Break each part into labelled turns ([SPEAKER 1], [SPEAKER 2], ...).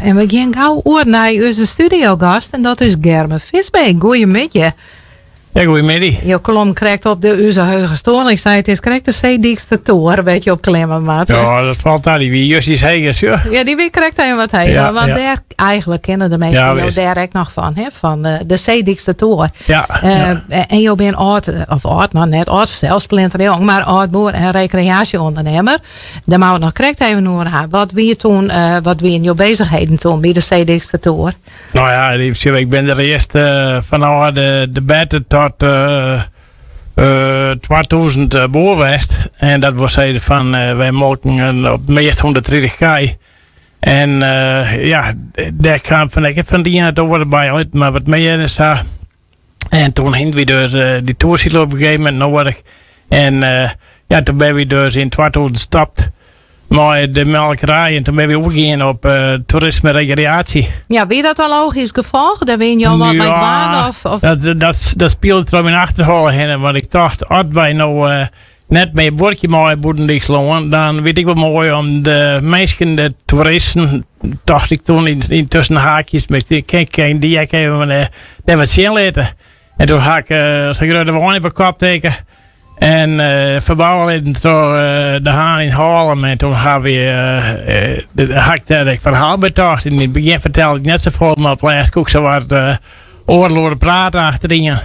[SPEAKER 1] En we gean gau oer nei ús studiogast en dat is Gerben Visbeek. Goeiemiddei.
[SPEAKER 2] Ja, goeiemiddei.
[SPEAKER 1] Jo klom krekt op de ús hege stoel. Ik sei, it is krekt de Seedykster toer wêr't je op klimme moatte.
[SPEAKER 2] Ja, dat falt ta. Dy wie justjes heger, sjoch.
[SPEAKER 1] Ja, dy wie krekt even wat heger.
[SPEAKER 2] Ja,
[SPEAKER 1] want
[SPEAKER 2] ja.
[SPEAKER 1] dêr eigenlijk kenne de minsken
[SPEAKER 2] Ja,
[SPEAKER 1] jo
[SPEAKER 2] wis.
[SPEAKER 1] dêr ek noch fan, hè? Fan eh, de Seedykster toer.
[SPEAKER 2] Ja,
[SPEAKER 1] Eh,
[SPEAKER 2] ja.
[SPEAKER 1] En jo binne âld, of âld, no net âld, sels splinterjong, mar âld boer en rekreaasjeûndernimmer. Dêr moatte we it noch krekt even oer ha. Wat wie toen, eh, wat wienen jo beuzichheden toen by de Seedykster toer?
[SPEAKER 2] Nou ja, ik ben der earst eh, fanôf de, de berte tot eh, eh, 2000 eh, boer west. En dat wol sizze fan, eh, wy molken op meast 130 kij. En eh, ja, dêr kaam fan ek fan it ien it oare by, altyd mar wat mear en sa. En toen hienen wy dus eh, dy toersilo op in gegeven momint noadich. En eh, ja, toen binne wy dus yn 2000 stopt mei de melkerij. En toen binne wy oergien op eh, toerisme rekreaasje.
[SPEAKER 1] Ja, wie dat in logysk gefolch? Dêr wienen jo wat mei
[SPEAKER 2] Ja,
[SPEAKER 1] dwaande? Of, of?
[SPEAKER 2] Dat, dat, dat spilet troch myn achterholle hinne. Want ik tocht, as wy no eh, net mear buorkje meie bûten Fryslân, dan wie it ek wol moai om de minsken, de toeristen, tocht ik toen yn, yn tussen haakjes, mar ik kin, kin dy ek even eh, dêr wat sjen litte. En toen ha ik eh, sa'n grutte wein op de kop tikke en eh ferbouwe litten troch eh, de Haan yn Haarlem. En toen ha we, eh, eh, ha ik dêr ek ferhaal by tocht. Yn it begjin fertelde ik net safolle, mar op 't lêst koe ik sawat eh oardel oere prate achterien.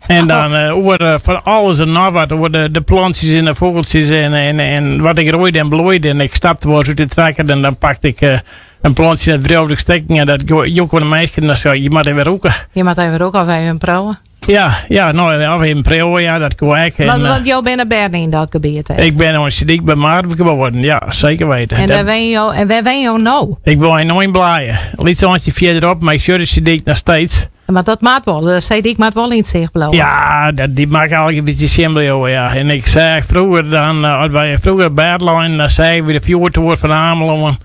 [SPEAKER 2] En dan eh, oer eh, fan alles en noch wat, oer de, de plantsjes en de fûgeltsjes en, en, en wat ik roeide en bloeide. En ik stapte wol ris út de trekker en dan pakte ik eh, in plantsje en dat wriuwde ik stikken en dat joech ik oan de minsken en dan sei ik, je moatte even rûke.
[SPEAKER 1] Je moatte even rûke of even priuwe.
[SPEAKER 2] Ja, ja, no, of even priuwe, ja, dat koe ek. En,
[SPEAKER 1] Want,
[SPEAKER 2] eh,
[SPEAKER 1] want jo binne berne yn dat gebiet, hè?
[SPEAKER 2] ik bin oan Seedyk by Maarten geboren, ja, seker weten.
[SPEAKER 1] En,
[SPEAKER 2] Dat-
[SPEAKER 1] dêr wenje jo, en wêr wenje jo no?
[SPEAKER 2] ik wenje no yn Blije. Lyts eintsje fierderop, mar ik sjoch de Seedyk noch steeds.
[SPEAKER 1] Mar dat moat wol. De Seedyk moat wol yn it sicht bliuwe.
[SPEAKER 2] Ja, dat, dy moat eigentlik in bytsje sjen bliuwe, ja. En ik seach froeger dan, eh, as wy froeger bêd leinen, dan seagen we de fjoertoer fan Amelân.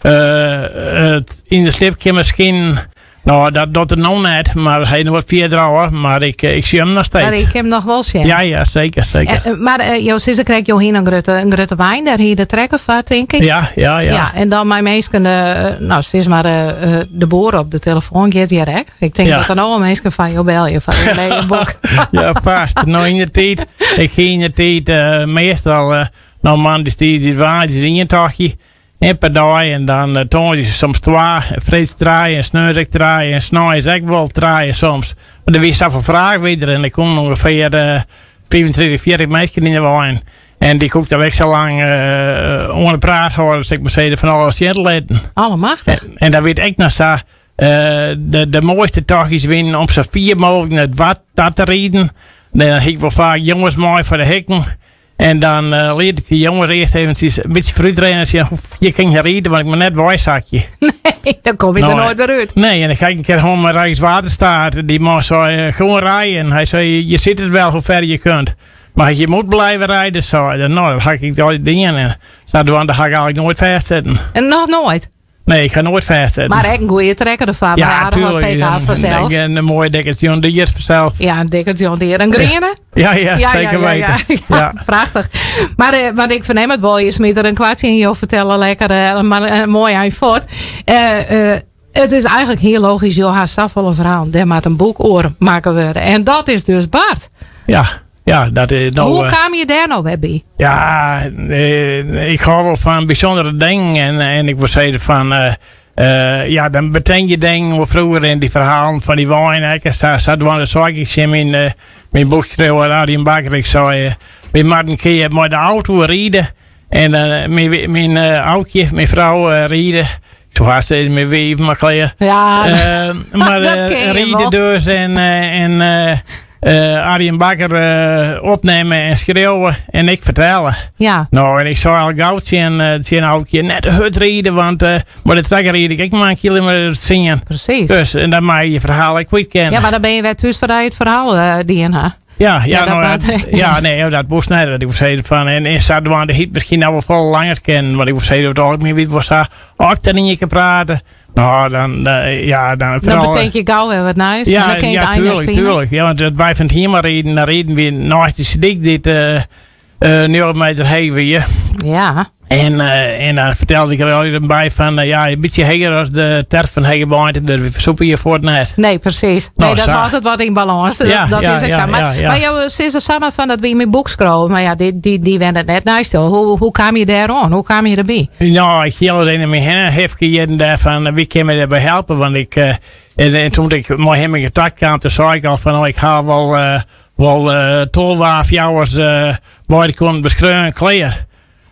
[SPEAKER 2] Eh, it yn de sliepkeamer skinen. No, dat docht er no net, mar hy is wat fierder ôf. Mar ik, eh, ik sjoch him noch steeds.
[SPEAKER 1] Mar ik kin him noch wol sjen.
[SPEAKER 2] Ja, ja, seker, seker.
[SPEAKER 1] Eh, mar eh, jo sizze krekt, jo hiene in grutte, in grutte wein, dêr hie de trekker foar, tink ik.
[SPEAKER 2] Ja, ja, ja.
[SPEAKER 1] Ja, en dan mei minsken, no, sis mar, de boer op de telefoan giet hjir ek. Ik tink
[SPEAKER 2] Ja.
[SPEAKER 1] dat der no al minsken fan jo belje foar in nije boek.
[SPEAKER 2] Ja, fêst. No yn de tiid, ik hie yn de tiid eh, meastal, eh, no moandeis, tiisdeis, woansdeis ien tochtje. Ien per dei en dan eh, tongersdeis soms twa, en freeds trije en sneons ek trije en sneins ek wol trije soms. Want der wie safolle fraach wie der en der koenen ûngefear eh, 35, 40 minsken yn de wein. En dy koe ik dan ek sa lang eh, oan de praat hâlde, sil ik mar sizze, fan alles sjen te litten.
[SPEAKER 1] Allemachtich.
[SPEAKER 2] En, en dan wie it ek noch sa, eh, de, de moaiste tochtjes wienen om sa fier mooglik nei it Wad ta te riden. Dan hie ik wol faak jonges mei foar de hikken. En dan eh, liet ik dy jonges earst eventsjes in bytsje foarút rinne. Sjen hoe fier kin ik ride, want ik moat net weisakje.
[SPEAKER 1] Nee, dan kom ik der
[SPEAKER 2] No,
[SPEAKER 1] noait wer út.
[SPEAKER 2] Nee, en dan ga ik een keer gewoon met Rijkswaterstaat. Die man zei, eh, gewoon rijden. En hij zei, je ziet het wel hoe ver je kunt. Maar je moet blijven rijden, zei hij. Nou, dat ga ik al dingen. En sadwaande ha ik eigentlik noait fêstsitten.
[SPEAKER 1] En noch noait?
[SPEAKER 2] Nee, ik ha noait fêstsitten.
[SPEAKER 1] Mar ek in goede trekker derfoar.
[SPEAKER 2] Ja,
[SPEAKER 1] Ja,
[SPEAKER 2] tuurlijk.
[SPEAKER 1] PK fansels.
[SPEAKER 2] En een mooie dikke John Deere fansels.
[SPEAKER 1] Ja, in dikke John Deere. In griene?
[SPEAKER 2] Ja, ja, zeker
[SPEAKER 1] ja,
[SPEAKER 2] weten.
[SPEAKER 1] Ja,
[SPEAKER 2] Ja.
[SPEAKER 1] Prachtich. Mar, eh, want ik fernim it wol, je smyt der in kwartsje yn, jo fertelle lekker, eh, mar eh, moai ein fuort. Eh, eh, it is eigentlik hiel logysk, jo ha safolle ferhalen, dêr moat in boek oer makke wurde. En dat is dus bard.
[SPEAKER 2] Ja, ja, dat is no,
[SPEAKER 1] Hoe
[SPEAKER 2] eh,
[SPEAKER 1] kaam je dêr no wer by?
[SPEAKER 2] Ja, eh, ik hou wol fan bysûndere dingen. En, en ik wol sizze fan, eh, eh, ja, dan betink je dingen wol froeger en dy ferhalen fan dy wein ek. En sa, sadwaande sei ik tsjin myn, eh, myn boekskriuwer Arjen Bakker, ik sei, eh, wy moatte in kear mei de auto ride. En eh, myn, myn eh, Aukje, myn frou, eh, ride. Toen hast het myn wiif mar klear.
[SPEAKER 1] Ja,
[SPEAKER 2] Eh, mar
[SPEAKER 1] dat
[SPEAKER 2] eh,
[SPEAKER 1] kin je
[SPEAKER 2] ride
[SPEAKER 1] wol.
[SPEAKER 2] dus en, eh, en eh, eh, Arjen Bakker eh, opnimme en skriuwe en ik fertelle.
[SPEAKER 1] Ja.
[SPEAKER 2] No, en ik sei al gau tsjin, eh, tsjin Aukje, net te hurd ride, want eh mei de trekker ride ik ek mar in kilometer tsien.
[SPEAKER 1] Presys.
[SPEAKER 2] Dus, en dan mei je je ferhaal ek kwyt kinne.
[SPEAKER 1] Ja, mar dan binne je wer thús foardat je it ferhaal eh, dien ha.
[SPEAKER 2] Ja, ja,
[SPEAKER 1] Ja, dat
[SPEAKER 2] no, ja,
[SPEAKER 1] moat.
[SPEAKER 2] ja, nee, dat moast net. Dat ik wol sizze fan, en, en sadwaande hie it miskien no wol folle langer kinnen, want ik wol sizze, dat ik wie wol sa, as ik der ien kear prate, no, dan, eh, ja, dan
[SPEAKER 1] Dan
[SPEAKER 2] foaral,
[SPEAKER 1] betink je gau wer wat nijs. en
[SPEAKER 2] Ja,
[SPEAKER 1] dan kin je
[SPEAKER 2] ja,
[SPEAKER 1] it ein net
[SPEAKER 2] tuurlijk,
[SPEAKER 1] fine.
[SPEAKER 2] tuurlijk. Ja, want as wy fan it Hiem riden, dan riden wy neist de Seedyk dy't, eh, 9 meter heech wie.
[SPEAKER 1] Ja.
[SPEAKER 2] En, eh, en dan fertelde ik der altyd by fan, eh, ja, in bytsje heger as de terp fan Hegebeintum, dêr fersûpe je fuort net.
[SPEAKER 1] Nee, precies. Nee,
[SPEAKER 2] Nou,
[SPEAKER 1] dat
[SPEAKER 2] sa.
[SPEAKER 1] hâldt it wat yn balâns.
[SPEAKER 2] Ja,
[SPEAKER 1] dat
[SPEAKER 2] ja,
[SPEAKER 1] is ek
[SPEAKER 2] ja,
[SPEAKER 1] sa. Mar,
[SPEAKER 2] ja, ja.
[SPEAKER 1] mar jo sizze samar fan dat wie myn boek skreaun. Mar ja, dy, dy, dy wennet net neist jo. Hoe, hoe kaam je dêr oan? Hoe kaam je derby?
[SPEAKER 2] Nou, ik hiel it yn my hinne hifke hjir en dêr fan, eh, wie kin my dêrby helpe? Want ik, eh, en, en toen ik mei him yn kontakt kaam, toen sei ik al fan, oh, ik ha wol, eh, wol eh, 12 A4'ers eh, by de kant beskreaun, klear.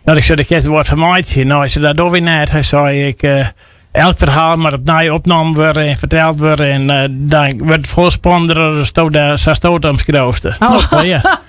[SPEAKER 2] Dat ik sei, dêr kinst wat fan meitsje. Nou, hy sei, dat doch ik net. Hy sei, ik, eh, elk ferhaal moat opnij opnommen wurde en ferteld wurde. En eh, dan wurdt it folle spannender as do dêr sa'tsto it omskriuwst.
[SPEAKER 1] Oh.
[SPEAKER 2] Ja.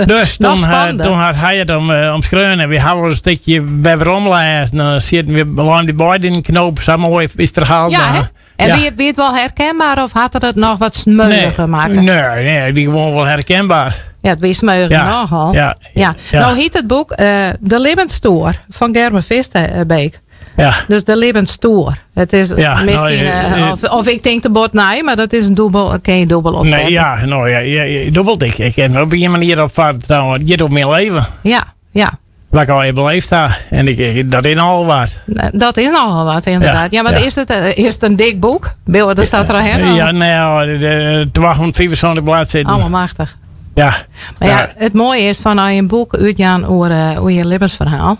[SPEAKER 2] Dus
[SPEAKER 1] Noch
[SPEAKER 2] toen, eh,
[SPEAKER 1] spannender.
[SPEAKER 2] toen hat hy it om, eh, omskreaun en wy hawwe wol in stikje wer weromlêzen. Dan sieten we leinen dy beide yn de knoop. Sa moai is it ferhaal
[SPEAKER 1] Ja,
[SPEAKER 2] dan.
[SPEAKER 1] hè? En
[SPEAKER 2] Ja.
[SPEAKER 1] wie, wie it wol herkenber of hat er it noch wat smeuïger makke?
[SPEAKER 2] Nee, nee, it wie gewoan wol herkenber.
[SPEAKER 1] Ja, it wie smeuïger
[SPEAKER 2] Ja,
[SPEAKER 1] nochal.
[SPEAKER 2] ja,
[SPEAKER 1] Ja.
[SPEAKER 2] ja.
[SPEAKER 1] Nou hjit it boek eh, De Libbenstoer fan Gerben Visbeek.
[SPEAKER 2] Ja.
[SPEAKER 1] Dus De Libbenstoer. It is
[SPEAKER 2] Ja, nou,
[SPEAKER 1] miskien,
[SPEAKER 2] eh,
[SPEAKER 1] eh, of, of ik tink te bot nei, mar dat is in dûbel, kin je dûbel opfette.
[SPEAKER 2] Nee, ja, nou ja, ja, ja, dûbeld. Ik, ik kin op ien manier opfette trouwens. It giet om myn leven.
[SPEAKER 1] Ja, ja.
[SPEAKER 2] Wat ik al beleefd ha. En ik, ik- dat is nochal wat.
[SPEAKER 1] Dat is nochal wat, inderdaad. Ja,
[SPEAKER 2] Ja,
[SPEAKER 1] mar
[SPEAKER 2] ja.
[SPEAKER 1] is it, eh, is it in dik boek? Bil, der stiet der al
[SPEAKER 2] Ja, nou, de, de 275 bladzijden.
[SPEAKER 1] Allemachtich.
[SPEAKER 2] Ja.
[SPEAKER 1] Mar ja,
[SPEAKER 2] Ja.
[SPEAKER 1] it moaie is fan as je in boek útjaan oer, eh, oer je libbensferhaal.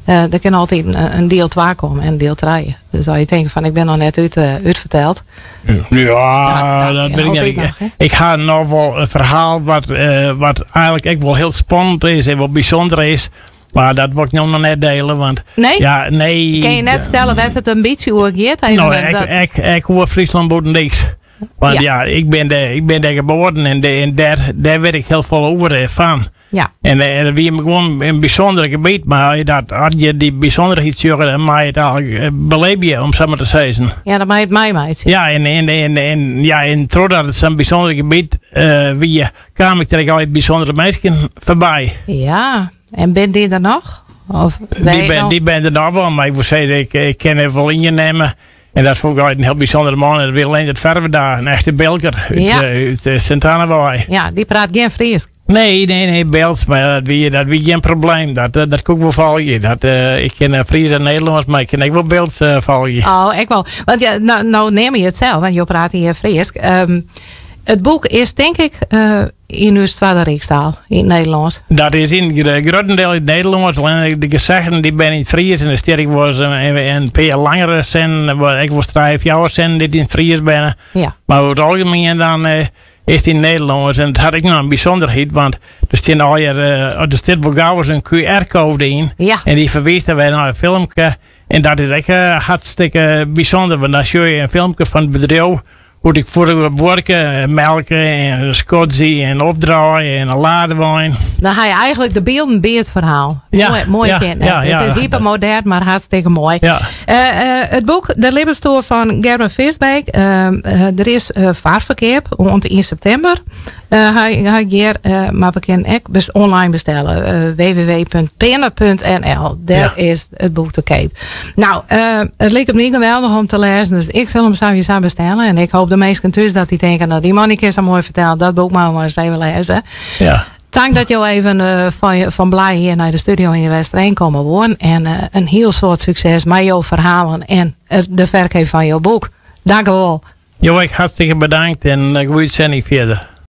[SPEAKER 1] eh, der kin altyd in, in diel 2 komme en diel 3. Dus as je tinke fan ik bin noch net út, eh, útferteld.
[SPEAKER 2] Ja,
[SPEAKER 1] Dat- dat
[SPEAKER 2] dat
[SPEAKER 1] kin
[SPEAKER 2] wit ik net.
[SPEAKER 1] altyd
[SPEAKER 2] Ik,
[SPEAKER 1] noch, hè?
[SPEAKER 2] ik ha noch wol in ferhaal wat, eh, wat eigentlik ek wol hiel spannend is en wol bysûnder is. Mar dat wol ik no noch net diele, want
[SPEAKER 1] Nee?
[SPEAKER 2] ja, nee.
[SPEAKER 1] Kin je net fertelle wêr't it in bytsje oer giet? Even
[SPEAKER 2] Nou,
[SPEAKER 1] eh,
[SPEAKER 2] ik,
[SPEAKER 1] dat-
[SPEAKER 2] ik, ik oer Fryslân bûtendyks. Want
[SPEAKER 1] Ja.
[SPEAKER 2] ja, ik bin dêr, ik bin dêr geboren en, de, en dêr, dêr wit ik hiel folle oer eh, fan.
[SPEAKER 1] ja.
[SPEAKER 2] En, eh, dat wie gewoan in bysûnder gebiet, mar dat, as je dy bysûnderheid sjogge, dan mei je it eigentlik eh, belibje, om sa mar te sizzen.
[SPEAKER 1] ja, dat mei it meimeitsje.
[SPEAKER 2] Ja, en, en, en, en, ja, en trochdat it sa'n bysûnder gebiet eh, wie, kaam ik der ek altyd bysûndere minsken foarby.
[SPEAKER 1] Ja, en binne dy der noch? Of
[SPEAKER 2] Dy
[SPEAKER 1] weet
[SPEAKER 2] ben,
[SPEAKER 1] noch?
[SPEAKER 2] dy binne der noch wol, mar ik wol sizze, ik, ik kin der wol ien neame. En dat fûn ik altyd in hiel bysûndere man. Dat wie Leendert Ferwerda, in echte Bilker út,
[SPEAKER 1] Ja.
[SPEAKER 2] eh, út eh, Sint Anne wei.
[SPEAKER 1] Ja, dy praat gjin Frysk.
[SPEAKER 2] Nee, nee, nee, Bilts, mar dat wie, dat wie gjin probleem. Dat, eh, dat koe ik wol folgje. Dat, eh, ik kin eh, Fries en Nederlânsk, mar ik kin ek wol Bilts eh, folgje.
[SPEAKER 1] Oh, ek wol. Want ja, no, no neame je it sels, want jo prate hjir Frysk. Ehm, it boek is tink ik eh, yn ús twadde rykstaal, yn it Nederlânsk.
[SPEAKER 2] Dat is yn it gruttendiel yn it Nederlânsk. Allinne de gesegden dy binne yn it Fries. En der stiet ek wolris in, in, in pear langere sinnen, ek wolris trije, fjouwer sinnen dy't yn it Fries binne.
[SPEAKER 1] Ja.
[SPEAKER 2] Mar oer it algemien dan eh, is it yn it Nederlânsk. En it hat ek noch in bysûnderheid, want der stean allegear, eh, der stiet wol gauris in QR-koade yn.
[SPEAKER 1] Ja.
[SPEAKER 2] En dy ferwiist dan wer nei in filmke. En dat is ek eh, hartstikke bysûnder, want dan sjogge je in filmke fan it bedriuw. Hoe't ik froeger buorke, eh, melke en skodzje en opdraaie en in ladewein.
[SPEAKER 1] Dan ha je eigentlik de bylden by it ferhaal.
[SPEAKER 2] Ja,
[SPEAKER 1] Moai, moai
[SPEAKER 2] ja,
[SPEAKER 1] kin.
[SPEAKER 2] ja, ja.
[SPEAKER 1] It is hypermodern, mar hartstikke moai.
[SPEAKER 2] Ja.
[SPEAKER 1] Eh, eh, it boek De Libbenstoer fan Gerben Visbeek. eh, eh, der is eh, foarferkeap oant 1 septimber. Eh, hy, hy hjir, eh, mar we kinne ek best online bestelle. Eh, www.pinne.nl. Dêr
[SPEAKER 2] Ja.
[SPEAKER 1] is it boek te keap. Nou, eh, it liket my geweldich om te lêzen. Dus ik sil him sawiesa bestelle. En ik hoopje de minsken thús dat dy tinke, nou, dy man dy kin sa moai fertelle. Dat boek moatte we mar ris even lêze.
[SPEAKER 2] Ja.
[SPEAKER 1] Tank dat jo even eh, fan, je- fan Blije hjir nei de studio yn Westereen komme woene. En eh, in hiel soad sukses mei jo ferhalen en eh, de ferkeap fan jo boek. Dank u wol.
[SPEAKER 2] Jo, ek hartstikke bedankt en uh, goede útsending fierder.